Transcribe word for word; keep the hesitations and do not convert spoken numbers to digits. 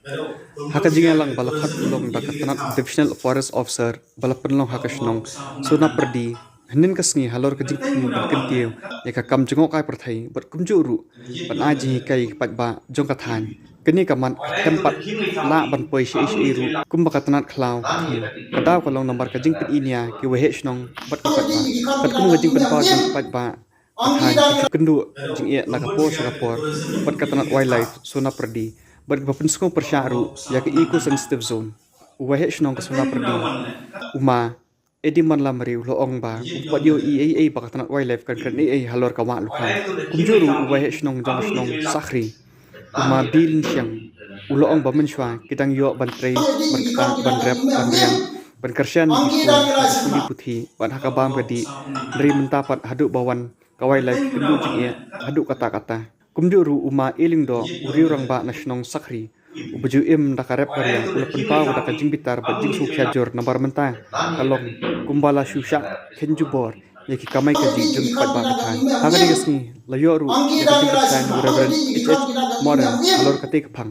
Ha ka jingïalang ba la khot long da ka tnat Divisional Forest Officer ba la pynlong ha ka shnong Sonapyrdi hynnin ka sngi halor ka jingthmu ban kyntiew ïa ka kam jngohkai pyrthei bad kumjuh ruh ban ai jinghikai ïa ki paidbah jong ka thaiñ. Kane ka mat ka khlem pat lah ban poi shaei shaei ruh kumba ka tnat khlaw ka thmu. Ka daw ka long namar ka jingpyni nia ki waheh shnong bad ki paidbah. Katkum ka jingpynpaw jong ki paidbah ka thaiñ ki ju kynduh jingeh na ka por sha ka por bad ka tnat Wildlife Sonapyrdi bad kiba pynsngew pyrshah ruh ïa ka Eco Sensitive Zone. U waheh shnong ka Sonapyrdi, u ma Edimon Lamri, u la ong ba um pat ïohi ei ei ba ka tnat Wildlife kan kren ei ei halor ka wah lukhaw. Kumjuh ruh u waheh shnong jong ka shnong Sakhri, u ma Bilin Siang, u la ong ba mynshuwa ki dang ïoh ban trei, ban ktah, ban rep, ban riang, ban kyrshan ïa ki khun ha ka pule puthi bad ha ka bam ka dih. Hynrei mynta pat haduh ba wan ka Wildlife ki kynduh jingeh haduh katta katta. Kumjuh ruh u ma E Lyngdoh, u riew rangbah na shnong Sakhri, uba ju im da ka rep ka riang, u la pynpaw da ka jingbitar bad jingsngewkhia jur namar mynta ka long kumba la shu shah kheiñ jubor ïa ki kamai kajih jong ki paidbah ka thaiñ. Ha kane ka sngi la ïoh ruh ïa ka jingpynshai na u Reverend H H Moran halor katei ka phang.